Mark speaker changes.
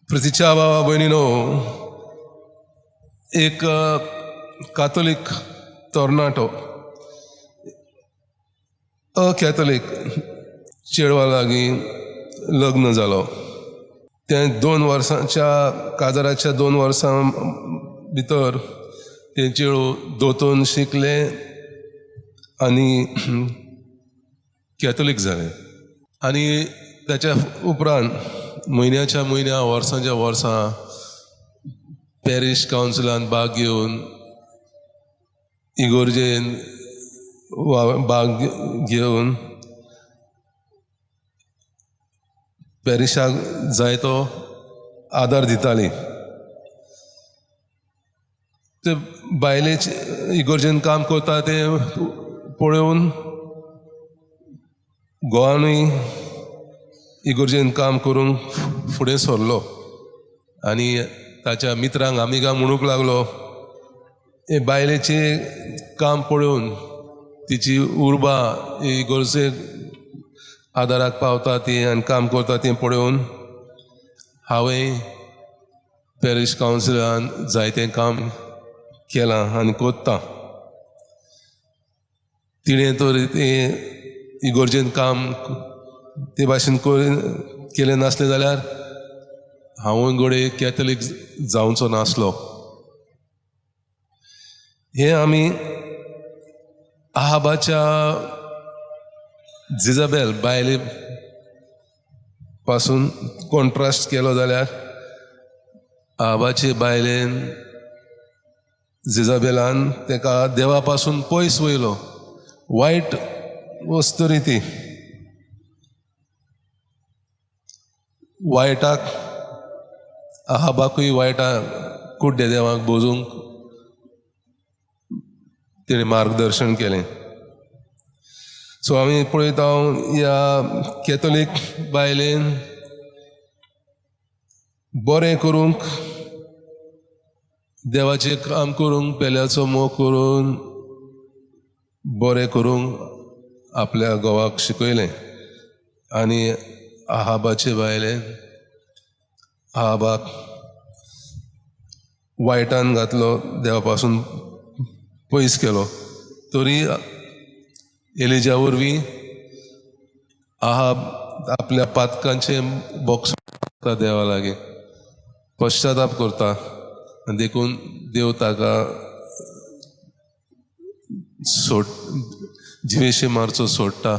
Speaker 1: प्रितीच्या भावा भयणीनो, एक कातोलीक तरणाटो अ कॅथोलीक चेडवा लागीं लग्न जालो. तें 2 वर्सांच्या काजाराच्या 2 वर्सां भितर तें चेडूं दोतोन शिकलें आनी कॅथोलीक जालें. आनी ताच्या उपरांत म्हयन्याच्या म्हयन्या वर्सांच्या वर्सां पॅरीश कावन्सिलान भाग घेवन इगोर्जेन भाग घेवन पॅरिशाक जायतो आदार दिताली. ते बायलेचे इगोर्जेन काम करता तें पळोवन गोवानूय इगोर्जेन काम करूंक फुडें सरलो आनी ताच्या मित्रांक आमिगांक म्हणूंक लागलो, हे बायलेचें काम पळोवन तिची उर्बा इगोर्जेक आदाराक पावता ती आनी काम करता तें पळोवन हांवें पॅरीश कावन्सिलान जायतें काम केलां आनी कोत्ता. तिणें तर तें इगोर्जेन काम ते भाशेन केलें नासलें जाल्यार हांवूय घडये कॅथोलीक जावचो नासलो. हें आमी आहाबाच्या जिजाबेल बायले पासून कॉन्ट्रास्ट केलो जाल्यार आहाबाचे बायलेन जिजाबेलान ताका देवा पासून पयस वयलो, वायट वस्तू ती वायटाक आहाबाकूय वायटाक कुड्डे देवाक बोजूंक तिणें मार्गदर्शन केलें. सो आमी पळयता ह्या कॅथोलीक बायलेन बरें करूंक, देवाचें काम करूंक, पेल्याचो मोग करून बरें करूंक आपल्या घोवाक शिकयलें. आनी आहाबाचे बायलेन आहाबाक वायटान घातलो, देवा पासून पयस केलो. तरी एलिजा वरवीं आहाब आपल्या पातकांचें बोक्स देवा लागीं पश्चाताप करता आनी देखून देव ताका सोड जिवेशी मारचो सोडटा.